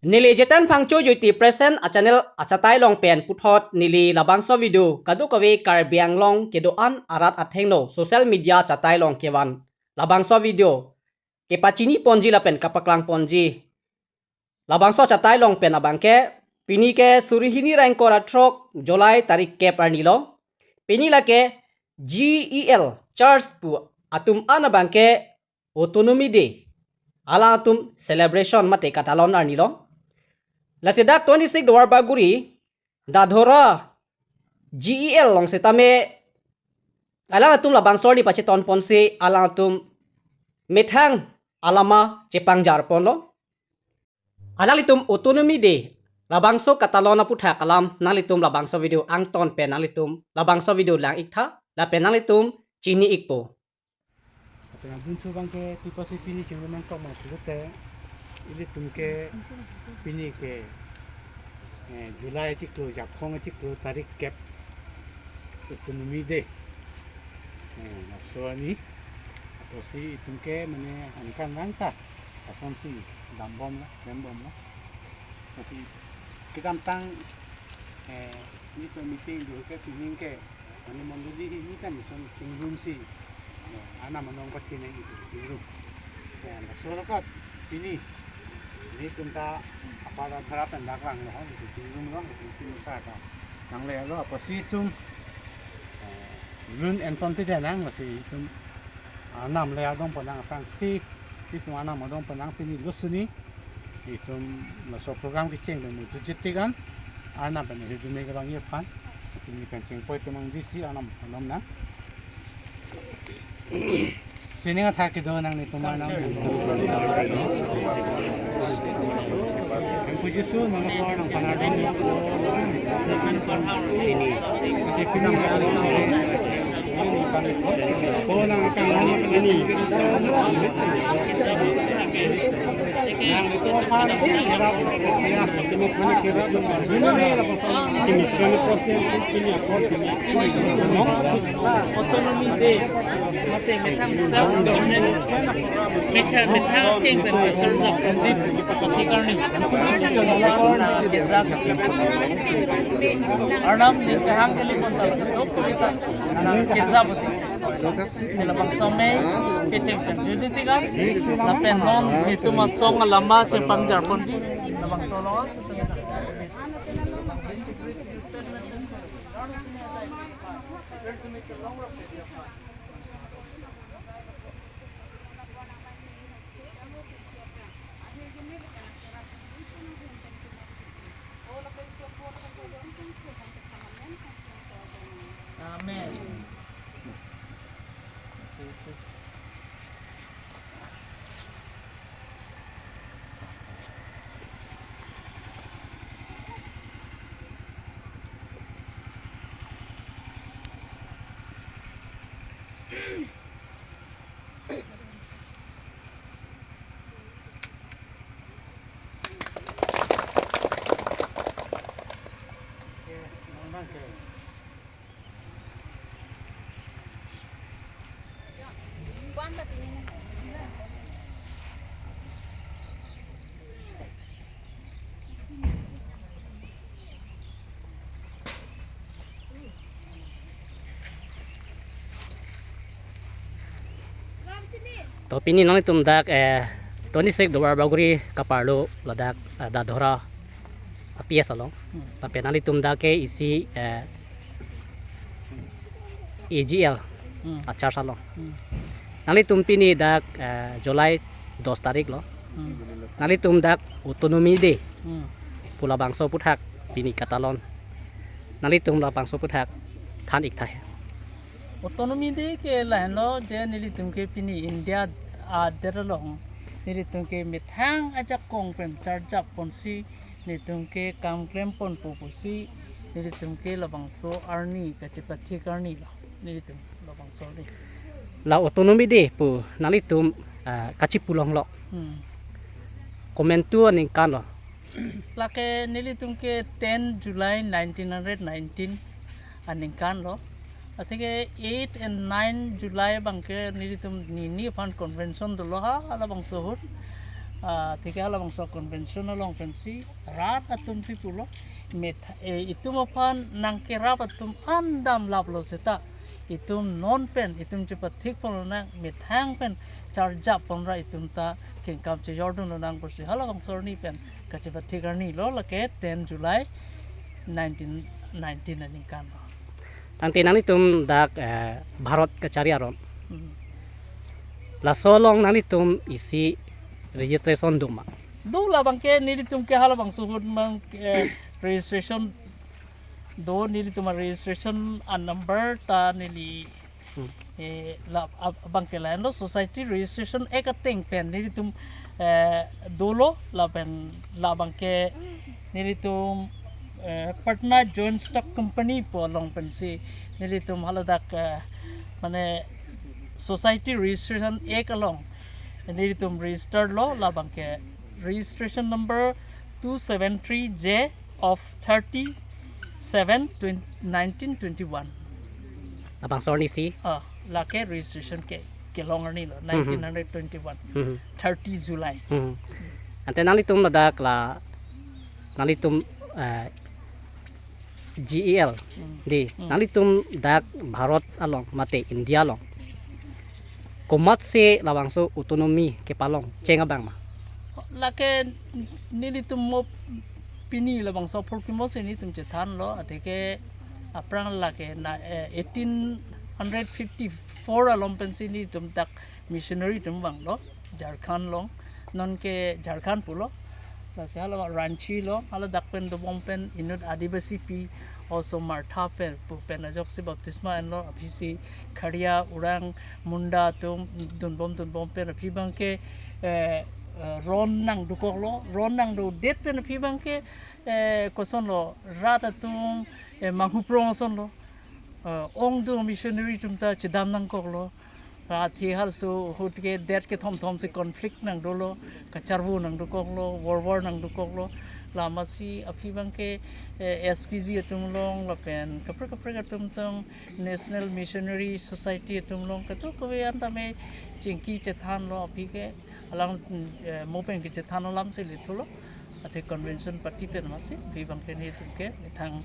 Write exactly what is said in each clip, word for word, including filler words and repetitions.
Neli Jeten Phangcho Joiti Present a channel achatai along pen puthot neli labangso video kadokave Karbi Anglong kedo-an arat athengno social media achatai along kevan labangso video kepachini ponji lapen kapaklang ponji. Labangso achatai along pen abangke pini ke suri hini ra ingkoi ra throk July tarik kep arni lo. Pini lake G E L Church pu atum an abangke Autonomy Day alangtum celebration mate katalon arni lo. Lasi dak twenty-six Duarbagori Dadhora G E L along setame alangtum labangso arni pacheton ponsi alangtum methang alama chepangjar ponlo. Alanglitum Autonomy Day labangso katalon aputhak alam nanglitum labangso video angton pen nanglitum labangso video lang iktha lapen nanglitum chini ikpo. Lapen adun chu abangke pi apotsi pini chingrum nangkok ma pulote, ilitum ke pini ke, eh, July achiklo, Jakhong achiklo tarik kep, Autonomy Day. Eh, laso arni apotsi itum ke mane aningkanvang ta asonsi dambomlo, klembomlo. Lasi kedamtang, eh, nelitum meeting do ke pining ke mane mondoli hini kan ison chingrumsi, eh, anam anong pathinang itum chingrum. Ya, laso along kat pini nelitum ta apar adhara pen dak langlo ho, itum chingrumlo, itum sa ta nanglelo apotsi itum, eh, lun enton pide nang, lasi itum arnam le adong ponang aphrangsi, itum arnam adong ponang pini lusuni itum laso program kecheng pen mo jutjit tik an arnam pen hirjume kevangji aphan pini pen chingpoi tumang disi arnam alom nang. Sining athak kedo nanglitum arnam. Hemphu Jisu nang apor nangphan ardom. Ini. Ko nang akang ini. Autonomy Day, mate methang self governance, methang, methang atheng pen culture dak kondit pathi karni. Arnam ni kahang kali pon tal setok kali ta. Arnam kejap. Sila bangso me kecheng pen jutjit tik an. Lapen non itum achong alama chepangjar ponji. Labangso lo. Amen. To pini nanglitum dak, eh, twenty-six Duarbagori kaparlo ladak, eh, Dadhora a P S along. Hmm. Lapen nanglitum dak ke isi, eh, A G L Hmm. a church along. Hmm. Nanglitum pini dak, eh, July dos tarik lo. Hmm. Nanglitum dak Autonomy Day. Hmm. Pu labangso aputhak pini katalon. Nanglitum labangso aputhak than iktha he. Autonomy Day ke lahenlo je nelitum ke pini India adet along nelitum ke methang ajakong pen charjap ponsi nelitum ke kam klem ponpo pusi nelitum ke labangso arni kachepathik arni lo nelitum labangso arni. La Autonomy Day pu nanglitum, ah, kachipu longlo. Hmm. Komantu aningkan lo. Lake nelitum ke ten July nineteen hundred nineteen aningkan lo. Athe ke eight and nine July abangke nelitum nini aphan convention dolo ha, halabangso ahut. Ah, thike halabangso convention along pensi rat atum si pulo, met, eh, itum aphan nangkerap atum an damlaplo seta, itum non pen itum chepathik ponlonang, methang pen charjap ponra itum ta kengkam chejordun lonang pusi halabangso arni pen kachepathik arni lo, lake ten July nineteen nineteen aningkan lo. Tangte nanglitum dak, eh, Bharat kachari aron. Hmm. Laso along nanglitum isi registration do ma? Do, labangke nelitum ke halabangso ahut mang, eh, registration do, nelitum a-registration a-number ta neli, hmm, eh, la, ab-, abangke lahenlo, Society Registration Act ateng pen nelitum, eh, dolo, lapen labangke nelitum, eh, Patna Joint Stock Company pu along pensi nelitum haladak, eh, mane Society Registration Act along nelitum registered lo, labangke registration number two seven three J of thirty-seven, twenty, nineteen twenty-one. Labangso arni si? Ah, lake registration ke, kelong arni lo, mhm, nineteen twenty-one, mhm, thirty July. Mhm. Ante nanglitum ladak la, nanglitum, eh, G E L, hmm, di, hmm, nanglitum dak Bharat along mate India along komatsi labangso autonomy kepalong cheng abang ma? Lake nelitum mo pini labangso phurkimo si nelitum chethanlo, atheke aphrang lake na, eh, eighteen fifty-four along pensi nelitum dak missionary atum vanglo Jharkhand along, nonke Jharkhand pulo. Lasi hala Ranchi lo, haladak pen dobom pen inut Adivasi pi, also Martha pen pu pen ajoksi baptisma enlo, aphi si Kharia, Orang, Munda atum dunbom dunbom pen aphi abangke, eh, eh, ron nangdokoklo, ron nangdodet pen aphi abangke, eh, kosonlo, rat atum, eh, manghuprong asonlo, eh, ongdung missionary atum ta chedam nangkoklo. Athe halaso ahut ke det kethom thom si conflict nangdolo, kacharvo nangdokoklo, war war nangdokoklo. Lamasi aphi abangke, eh, S P G atum along lapen kaprek kaprek atum tong, National Missionary Society atum along kadokave an tame chingki chethanlo aphi ke, alang, eh, mo pen kechethan alam si lethulo. Athe convention party pen masi aphi abangke nelitum ke methang,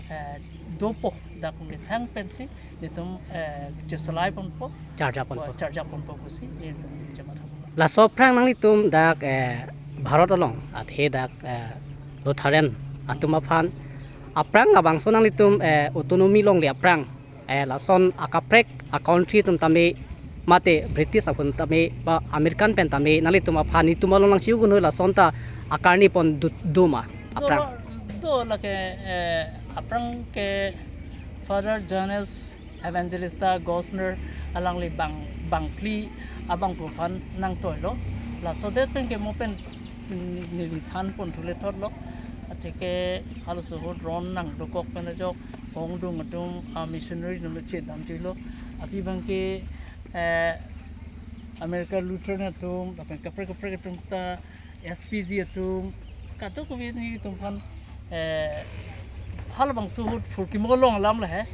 eh, dopo, dak methang pensi nelitum, eh, chesalai ponpo, charjap ponpo, charjap ponpo pusi nelitum chematha ponpo. Laso aphrang nanglitum dak, eh, Bharat along, athe dak, eh, Lutheran atum aphan aphrang labangso nanglitum, eh, autonomy longle aphrang, eh, lason akaprek a-country atum tame mate British aphun tame ba American pen tame nanglitum aphan netum along nangchiu gunhu lason ta akarni pon du-, do ma? Do aphrang lo, do lake, eh, aphrang ke Father Johannes Evangelista Gosner alangli bang, bangphli abangphu aphan nangtoilo. Laso det pen ke mo pen ni, ni, neli than pon thule thotlo. Atheke halaso ahut ron nangdokok pen ajok ongdung atum, ah, missionary atum chedam chilo. Aphi abangke, eh, America Lutheran atum, lapen kaprek kaprek atum ta S P G atum, kadokave nelitum aphan, eh, halabangso ahut phurkimo long alam lahei,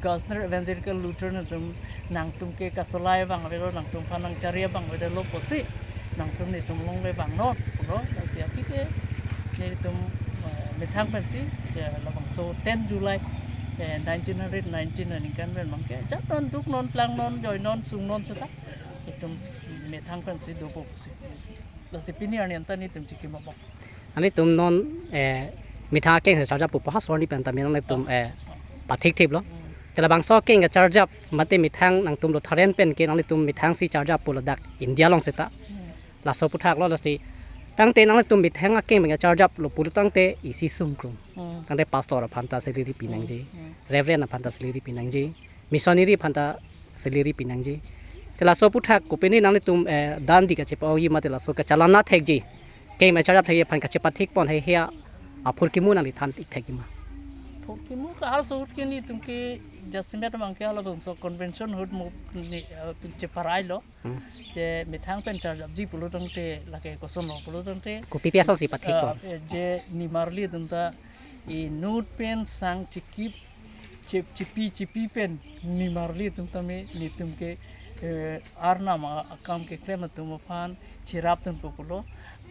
Gosner Evangelical Lutheran atum, nangtum ke kasolai abang avelo, nangtum aphan nangchari abang avelo pusi, nangtum netum along le vangnon pulo, lasi aphi ke nelitum, eh, methang pensi, eh, labangso ten July, eh, nineteen hundred nineteen aningkan pen abangke jatnon, duknon, plangnon, joinon, sungnon seta, itum methang pensi dopo pusi. Lasi pini arni anta nelitum chikimo bang. Nanglitum non, eh, methang akeng charjap pupo halaso arni pen tame nanglitum, eh, pathik thiplo. Hmm. Te labangso akeng charjap mate methang nangtum Lutheran pen ke nanglitum methang si charjap pulo dak India along seta. Hmm. Laso aphuthak lo lasi. Tangte nanglitum methang akeng charjaplo pulo tangte isi sungkrum. Hmm. Tangte pastor aphan ta salary pinangji. Hmm. Reverend aphan ta salary pinangji. Missionary aphan ta salary pinangji. Te laso aphuthak kopine nanglitum, eh, dandi kachepa-oji mate laso kachalana thekji, keng charjap thekji aphan kachepathik pon heihe aphurkimo nangli than thekji ma? Phurkimo ke halaso ahut ke nelitum ke jasemet abangke halabangso convention ahut mo ni, eh, cheparailo. Hmm. Je methang pen charjapji pulo tangte lake kosonlo pulo tangte, kopi pi asonsi pathik pon, eh, je nimarli atum ta inut pen sang chikip, chip, chipi, chipi pen nimarli atum tame netum ke, eh, Arnam a-, akam keklem atum aphan cherapdunpo pulo.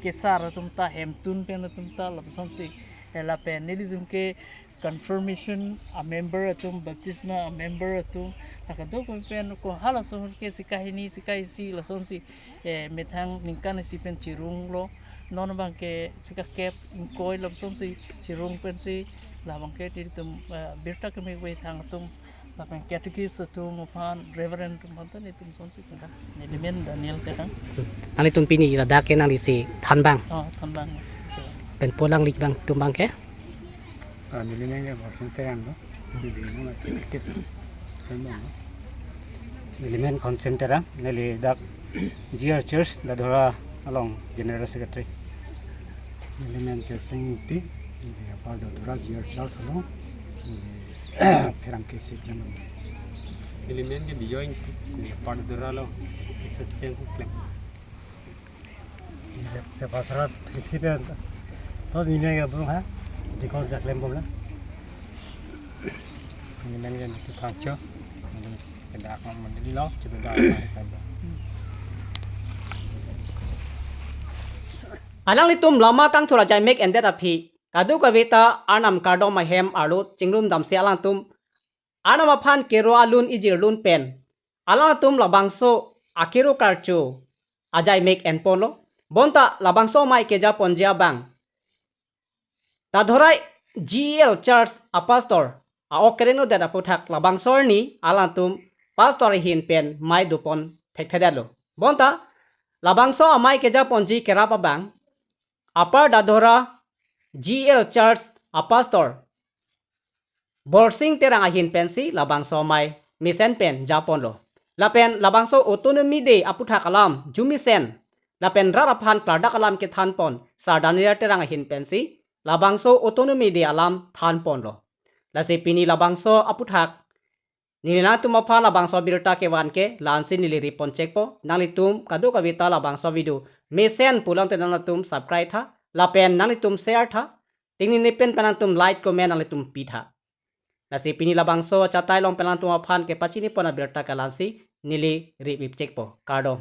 kesar atum ta, hemtun pen atum ta, lapusonsi, eh, lapen nelitum ke confirmation a member atum, baptisma a member atum, la kadokave pen ko halaso ahut ke sika hini, sika isi, lasonsi, eh, methang ningkan isi pen chirunglo, non abang ke sika kep ingkoi, lapusonsi chirung pensi, labang ke nelitum, eh, birta kemekve thang atum, lapen catechist atum aphan, reverend atum aphan ta nelitum lasonsi keda. Nelimen Daniel Terang. Nanglitum pini ladak ke nanglisi thanbang. Oh, thanbang. Pen po alangli abang atum abang ke? Ah, nelimen ke Borsing Terang lo. Nelimen ke catechist. Thanbang lo. Nelimen Khonsen Terang, neli dak G R Church Dadora along General Secretary. Nelimen Kelsing Ingti, neli Upper Dadora G R Church along, neli pherangke isi klem. Nelimen ke Bijoy Ingti, neli Upper Dadora along assistant klem. Neli pastor principal, to nelimen ke bung ha, deacon ta klembom la. Nelimen ke Mister Thangcho, neli kedak mandali lo, coba dak. Alanglitum lama kangthur ajaimek endet aphi, kadokave ta Arnam kardom ahem arlo chingrum damsi alangtum Arnam aphan kero alun ijir lun pen, alangtum labangso akero karcho ajaimek enponlo. Bonta labangso amei kejaponji abang Dadora G E L Church a pastor a-ok kerenodet aputhak labangso arni alangtum pastor ahin pen mei dopon thekthedetlo. Bonta labangso amei kejaponji kerap abang Upper Dadora G E L Church a pastor Borsing Terang ahin pensi labangso amei mesen pen japonlo. Lapen labangso Autonomy Day aputhak alam arjumesen, lapen rat aphan klardak alam kethanpon Sar Daniel Terang ahin pensi labangso Autonomy Day alam thanponlo. Lasi pini labangso aputhak neli nangtum aphan labangso abirta kevan ke la-ansi neli ripon chekpo. Nanglitum kadokave ta labangso video mesen pulang te nangtum subscribe tha, lapen nanglitum share tha, tingni ne pen pen nangtum like, comment nanglitum pi tha. Lasi pini labangso achatai along pen nangtum aphan kepachinipon abirta ke la-ansi neli rip-ip chekpo. Kardom.